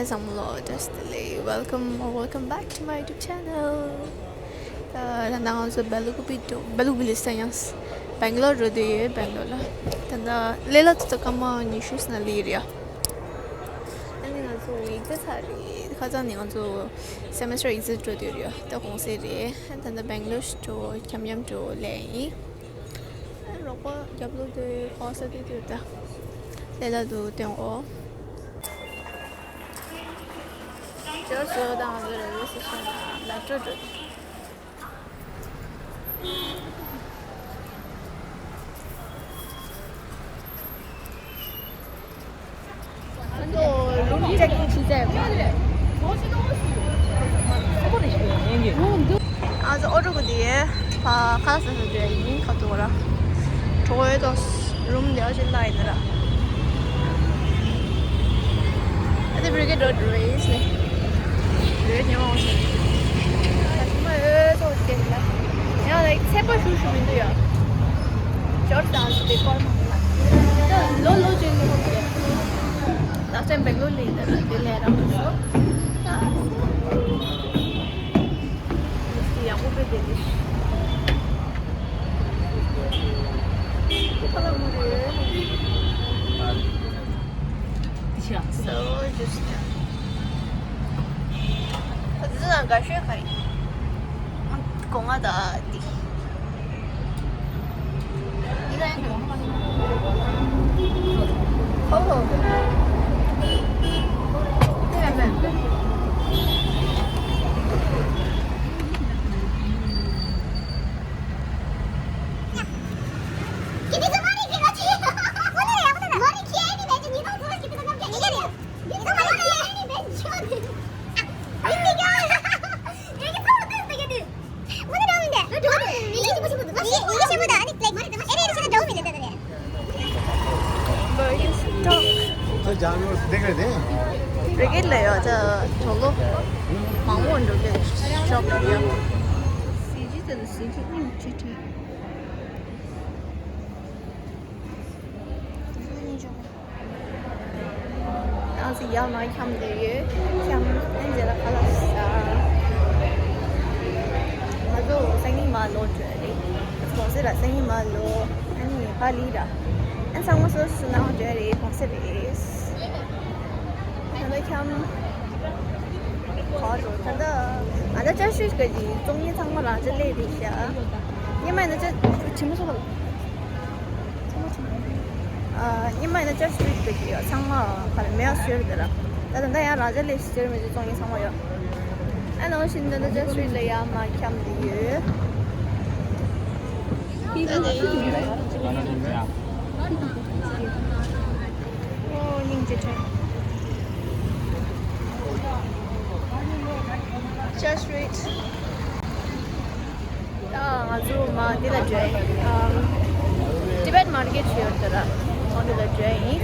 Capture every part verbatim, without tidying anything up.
ཚང་མ་ལ་བཀྲ་ཤིས་བདེ་ལེགས། Welcome or welcome back to my YouTube channel. ད་ད་ང་ཚོ་སྦེ་ལུ་ཀུ་པི་འགྲོ། སྦེ་ལུ་ཀུ་པི་ལས་ས་ཡང་སྦེང་ལོར་འགྲོ་དུས་ཡོད། སྦེང་ལོར་ལ་ད་ད་ལས་ལ་ད་སྐར་མ་ཉི་ཤུ་ཙམ་ལས་རེད། ཨ་ནི་ང་ཚོ་ཡིག་ཚད་ཚར་རེད། ཁ་སང་ནས་ང་ཚོ་སེ་མེ་སི་ཊར་ཡིག་ཚད་འགྲོ་དུས་རེད། ད་གུང་སེང་རེད། ད་ད་སྦེང་ལོར་འགྲོ། འཁྱམ་འཁྱམ་འགྲོ་ལས་ཡིན། རོགས་པ་རྒྱབ་ལོགས་དེ་ཁོ་ས་དེ་དེ་ད་ལས་ལ་དུ་སྟོན་འོ། ཇོར་ཇོ་དང་ང་ཚོ་རེ་ལི་སི་ཊེ་ཤན་ལ་འགྲོ་འགྲོ། ཨ་ཚོ་རུམ་ཅེག་ཨིན་བྱས་ཙང་། ཨ་ཚོ་ཨོ་ཊོ་གི་དེ་ཕ་ཁ་ས་ས་དེ་ཡིན་ཁ་ཐོག་ར། གྲོགས་ཡོད་དོ། རུམ་དེ་ཨ་ཅེ་ལ་ཡིན་ར། ཨ་དེ་བི་རི་གེ་ཌི་རོཌ་རེད་ལེ། རེད་ཉོ་འོང་ཞེས། ད་ཐུང་མ་ཨོ་ཚོ་དེ་ལ། ཡང་ལ་ཚད་པ་ཞུ་ཞུ་མི་འདུག་ཡ། ཇོར་དང་དེ་སྐོར་མ་ལ། ད་ལོ་ལོ་ཅན་ལོ་ཅན། ད་ཅན་སྦེང་ལོར་ལ་ཡིན་ད་ར་དེ་ལས་ར་མ་སོ། ད་ཡག་པོ་དཔེ་དེ་རེད། དེ་ཁ་ལ་མོ་རེད། So just ད་དེ་ཚོ་ནང་དགའ་ཤོས་ག་རེ། སྒོ་ང་ད་དེ། བི་རི་གེ་ཌི་ལ་ཡོད་ད་གྲོགས་ལོ་མང་པོ་འགྲོ་གི་ཤོག་ཡོད། སི་ཇི་དེ་ལ་སི་ཇི་སྙིང་ཁྲི་ཁྲི། ང་ཚོ་ཡར་མར་འཁྱམས་བསྡད་ཡོད། འཁྱམས་ཨན་རྗེས་ལ་ཁ་ལག་ཟ། ང་ཚོ་སང་ཉིན་མར་ལོག་འགྲོ་ཡ་རེད། གོང་སེ་ར་སང་ཉིན་མར་ལོག་ཨ་ནི་ཕ་ལི་ར། ཨན་ཚང་མ་སོ་སོ་ནང་འགྲོ་ཡ་རེད། གོང་སེ་རེད། ད་ལྟ་འཁྱམས། ག་རེ་ད་ལྟ་ང་ད་ཅར་ཆུ་ག་གི་གཙོ་གཉེར་ཚང་མ་རང་ཅག་སླེབས་རེད་ཤག་སྔོན་མ་ཡིན་ན་ཅར་ཆུ་མ་སོང་བ། ཨ། སྔོན་མ་ཡིན་ན་ཅར་སི་ཊི་རིཊ་གི་ཚང་མ་ག་རེ་མེད་པ་བཟོས་རེད་ད་ར། ད་ད་ལྟ་ཡང་རང་ཅག་སླེབས་ཤག་ཅར་མི་ཅི་གཙོ་གཉེར་ཚང་མ་ཡོད། ཨ་ནང་བཞིན་ད་ལྟ་ཅར་སི་ཊི་རིཊ་ལ་ཡར་མར་འཁྱམས་བསྡད་ཡོད། ཨོ་སྙིང་རྗེ་ཆེ། ཅར་སི་ཊི་རིཊ། ད་ང་ཚོ་མར་འདི་ལ་འགྲོ་ཡིན། ཨམ། ཊི་བེཊ་མར་ཀེཊ་ཞིག་ཡོད་དེ་ལ། འོ་འདི་ལ་འགྲོ་ཡིན།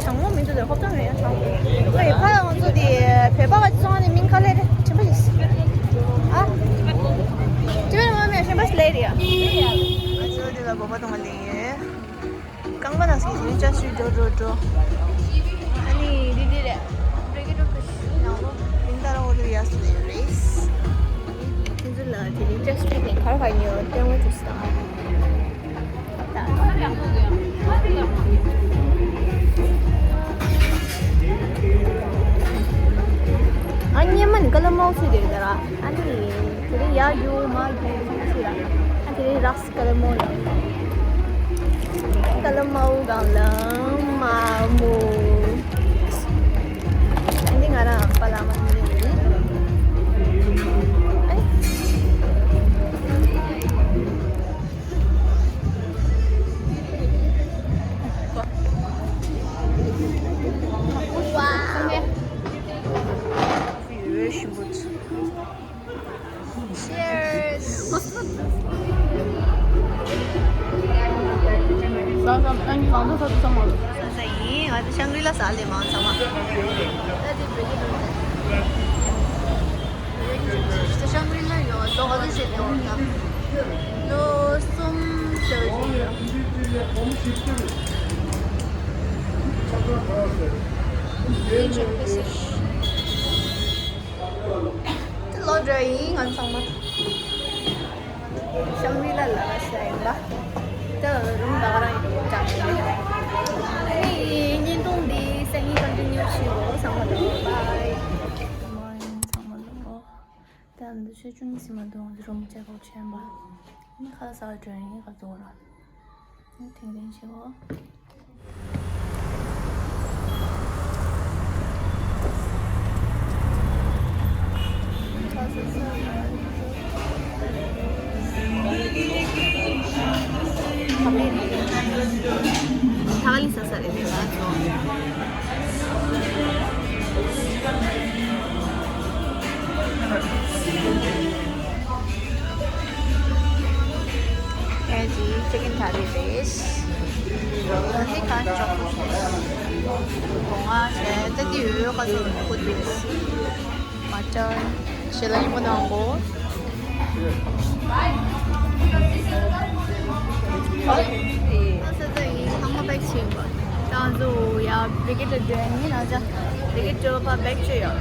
གྲང་མོ་མི་འདུག་ལ་ཧོབ་ཐང་རེད་ཡ་གྲང་མོ། ཨོ་ཡ་ཕ་ང་ཚོ་དེ་བོད་པ་བ་ཚོང་ནི་མིང་ག་ལེ་རེད་ཁྲིམས་པ་ཞིག་ཨ། ཊི་བེཊ་མར་མེ་ཤན་པ་ཞིག་ལེ་རེད་ཡ། ང་ཚོ་འདི་ལ་བོད་པ་དང་མ་ལེ་ཡོད། རྐང་པ་ནང་སྲིད་ཀྱི་ཅ་ཆུ་འགྲོ་འགྲོ་འགྲོ། ཨ་ནི་འདི་འདི་རེད། བྲེ་གི་འགྲོ་གི་ནང་ལོ། ལིང་ཏ་ར་འོ་དུ་ཡ་སུ་ཡོད་རེད། ཁྱེད་ཚོ་ལ་དེ་རིང་ཅ་ཆུ་ནས་གར་ག་ཉོ་ལྟད་མོ་ཅིག་སྟངས། ཨ་ཉེ་མ་ནི་ཀ་ལ་མའོ་ཚེ་རེད་ད་ར། ཨ་ནི་དེ་རིང་ཡ་ཡོ་མ་ཡོ་ཚེ་ར། ཨ་དེ་རིང་རགས། ཀ་ལ་མོ་ལ། ཀ་ལ་མའོ་གང་ལ་མ་མོ། ཨ་ནི་ང་རང་པ་ལ་མ་ནི་ཨ་ནི། Cheers. ས་ས་ཨ་ནི་གང་ས་ས་ས་མ་ལ། ས་ས་ཡིན། ང་ཚོ་ཤང་གྲི་ལ་ས་ལེ་མང་ཚང་མ། ད་དེ་བོད་ཀྱི་ལུང་། ཤང་གྲི་ལ་ཡོད་ལོ་ག་ཚོད་བྱེད་དོ་ད། ལོ་གསུམ་ཞེ་པོ་ཅིག་ཡོད། ལོ་འདྲ་ཡིན་ང་ཚང་མ། ཤང་རི་ལ་ལ་ཤ་ཡིན་པ། ད་རུམ་ད་ག་རང་ཡིན་ཀྱང་། ཨ་ནི་བརྙན་ཐུང་འདི་སང་ཉིན་ཀོན་ཊི་ནིའུ་བྱེད་འོ། ཚང་མ་ལ་བའི་བའི། Good morning ཚང་མ་ལ། ད་འདི་ཆོས་ཆུང་ངི་སི་མ་དུང་རུམ་ཅེ་གོ་ཆེན་པ། ནི་ཁ་ས་བ་ཏྲེན་ནི་ཁ་དོ་ར། ནི་ཐེང་ཐེང་ཆེ་བོ། ཐ་ལི་ས་ས་རེད་དེ་ང་ཚོ། ཨེ་ཇི་ཅི་ཀིན་ཐ་ལི་རེད། ད་ནི་ག་ཅོག་གོང་ང་བྱས་ད་དེ་ཡོད་ག་ཚོད་ཀུ་ཏུས། མ་ཅར་ཞེ་ལ་ཡིན་པ་དང་གོ། ཨ་ས་ས་ཡིན་ཚང་མ་པེག་བྱེད་པ། ད་ང་ཚོ་ཡ་བི་ཀེ་ཊི་འགྲོ་ཡ་ཡིན་ན་ཅ་བི་ཀེ་ཊི་འགྲོ་བ་པེག་བྱེད་ཡ།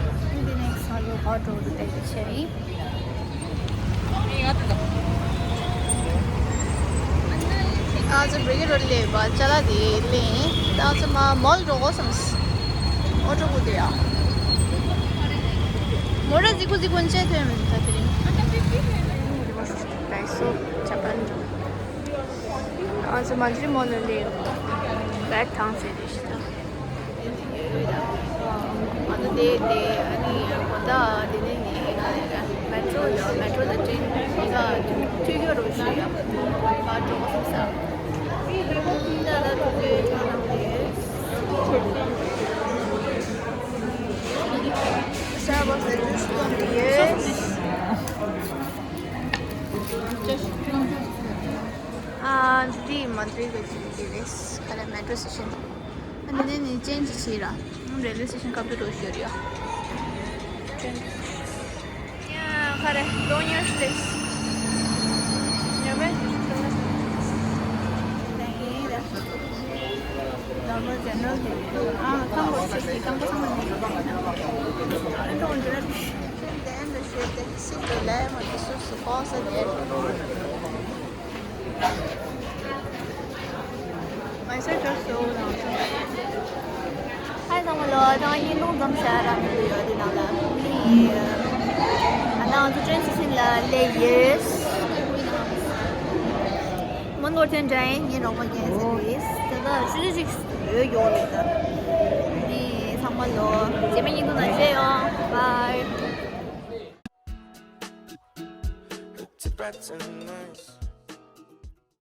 འདི་ནེག་སི་ང་ཚོ་ཨོ་ཊོ་དུ་ཏེ་ཆེ་ཡིན། ཨ་ཙི་བི་རི་ཀེ་ཊི་རོ་ལེ་བ་ཅ་ལག་དེ་ལེན། ད་ཨ་ཙི་མ་མོལ་འགྲོ་གོ་སམ་སི། ཨོ་ཊོ་གུ་དེ་ཡ། མོ་ར་ཟི་ཀུ་ཟི་ཀུན་ཅེ་ཐོན་མིན་ད་དེ་རིང་། ད་ཨི་སོ་ཇ་པན། ཨ་ཙི་མ་ཛི་མོལ་ལ་ལེ་བ་ཐང་ཟེར་དེ་ཤི་ད། ཨ་ནི་དེ་དེ་ཨ་ནི་གོ་ད་དེ་ནས་ནི་མེ་ཊྲོ་ལ་མེ་ཊྲོ་ལ་ཏྲེན་གོ་ད་ཐུག་ཡོད་རོ་ཞུ་ཡ། ག་འགྲོ་བ་སོང་ས། ད་ད་ཐུག་ཡོད་ཐུག་ཡོད། Starbucks ལ་ཇུས་བཏུང་གི་ཡོད། ཨ་འདི་མ་འདྲི་གི་ཅིག་འདི་རེད། ག་རེ་མེ་ཊྲོ་སི་ཊེ་ཤན། ཨ་འདི་ནས་ནི་ཅེན་ཇི་བྱེད་ར། རེལ་ཝེ་སི་ཊེ་ཤན་ཁ་ཐུག་འགྲོ་ཤོར་ཡ། ཡ་ག་རེ་དོན་ཡོད་ཤི་ལེ། ཉོ་མེད་ཤི་ཤི་ལེ། ནོར་མལ་ཇེ་ནེ་རལ་དེ་ཨ་ཁང་པ་ཤི་ཤི་ཁང་པ་ཚང་མ་ཉོ་ཡོད་ན། ཨ་འགྲོ་འགྲོ་ན་ཤི། ཤི་དེ་ཨ་འདྲ་ཤི་དེ་ཤི་དེ་ལས་མ་དེ་སུ་སུ་ཁོ་ས་དེ། My sister so ཧའི་ཚང་མ་ལོ། ད་ང་བརྙན་ཐུང་ཙམ་བྱ་ར་མི་འདུག་ཡོད་དེ་ནང་ལ་ནི། ཨ་ན་ང་ཚོ་ཏྲེན་སི་ཤན་ལ་སླེབས་ཡོད། མོན་གྷོ་ཐེན་ཌྲའི་ངའི་རོགས་པ་རྒན་ཟེར་རེད། ད་ལྟ་ཆུ་ཚོད་གཅིག་ཡོད་ཡོད་རེད་ད། ནི་ཚང་མ་ལོ། རྗེས་མའི་བརྙན་ཐུང་ནང་མཇལ་ཡོང་། Bye.